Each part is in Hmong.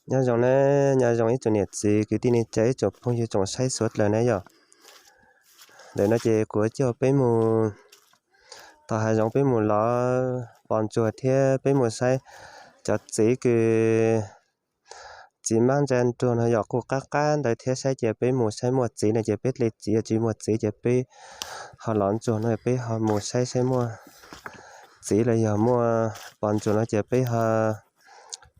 Nyob zoo na, nyob zoo ib tsoom niam txiv kwv tij neej tsa ib tsoom phooj ywg tsoom saib suav dlawg na yom. Ntawm no ces kuv coj peb mus tom hav zoov, peb mus lov pos ntsuag thiab peb mus saib cov txiv kws txiv mab ntsa nruag no yog kuj qab qab ntawd thiab, saib ces peb mus saib muaj txiv no ces peb dle txiv, tsis muaj txiv ces peb ho lov ntsuag no peb ho mus saib saib muaj txiv los yog muaj pos ntsuag no ces peb ho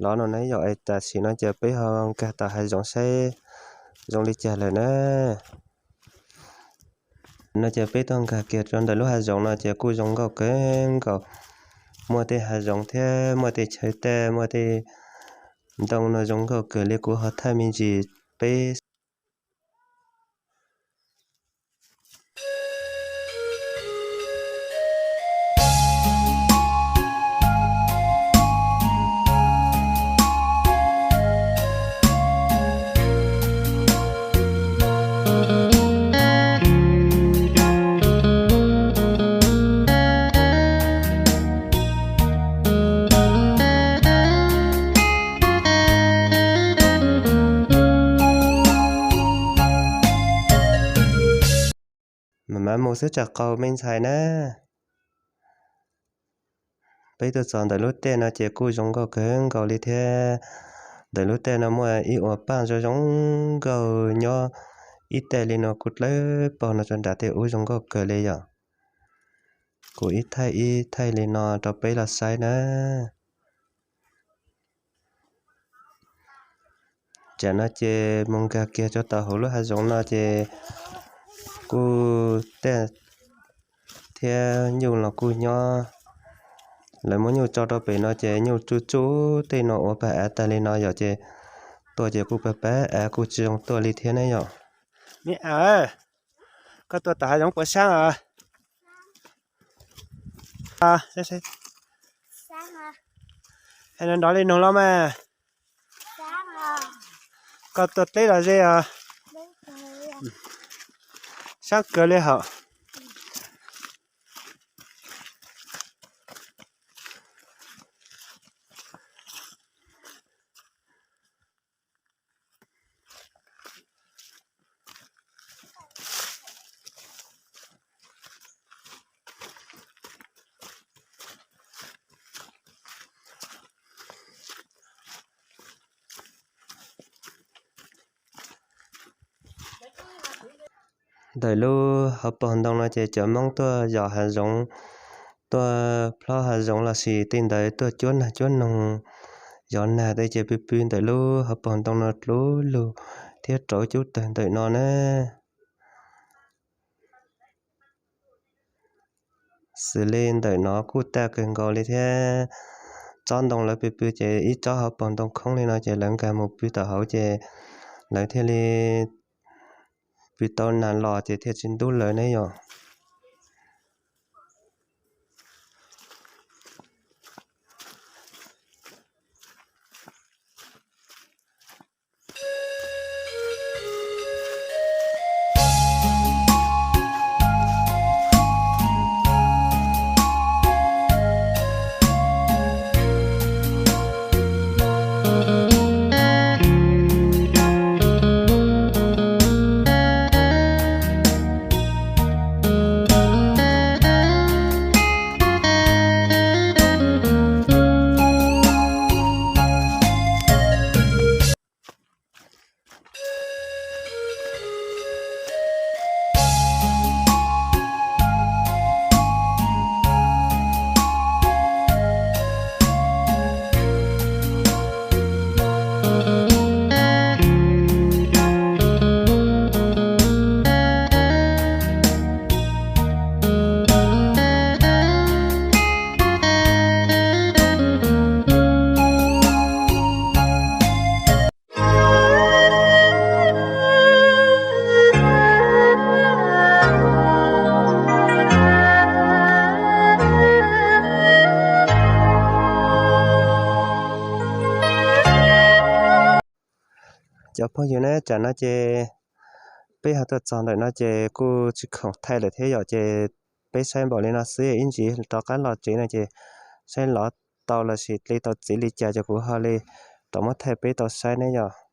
lov no na yom. Es tam sim no ces peb ho nkag tom hav zoov saib zoo li cas lawm na. No ces peb tuaj nkag kiag rau ntawm lub hav zoov no ces kuj zoo nkauj kawg nkaus, muaj tej hav zoov thiab muaj tej chaw tab, muaj tej ntoo no zoo nkauj kawg li, kuv ho thaij me ntsis peb Mam mam mus xwb tsam qaug me ntxhais na. Peb tuaj txog ntawm lub tej no ces kuj zoo nkauj kawg nkaus li thiab. Ntawm lub tej no muaj ib ua paaj zoo zoo nkauj nyob ib tej li no kuj dlawb paug no rau nram tej ub zoo nkauj kawg li yom. Kuv ib thaij ib thaij li no rau peb los saib na. Tsam no ces mus nkag kiag rau tom hauv lub hav zoov no ces kuj tej thiab nyuj los kuj nyob. Lawv muab nyuj tso rau pem no ces nyuj tsuj tsuj tej no ua pag av tag li no yom, ces tuaj ces kuj pag pag av kuj tsis zoo tuaj li thiab ne yom. Me av, koj tuaj tom hav zoov puas saab os? Hais nrov li noog los mas. Koj tuaj dleb los ze os. Saab kawg li hauv. Ntawm lub hauv paug ntoo no ces cov Moob tuaj yos hav zoov, tuaj plob hav zoov lossis tej ntawd tuaj cuab nag cuab noog, yos nag tej ces pw pw ntawm lub hauv paug ntoo no dlub lug thiab rauv cub tawg ntawm no na. Xws li ntawm no kuj tag kawg nkaus li thiab. Tsob ntoo lawv pw pw ces ib tsob hauv paug ntoo khoob li no ces lawv nkag mus pw tom hauv ces lawv thiaj li pw tau nag los ces thiaj tsis ntub lawv ne yom. Cov phooj ywg na, tsam no ces peb ho tuaj txog ntawm no ces kuj tsis khoom thaij lawm thiab yom, ces peb saib npaum li no xwb, ib ntsis rov qab los tsev no ces saib lov tau lossis dle tau txiv li cas ces kuv ho li tau muab thaij peb tau saib ne yom.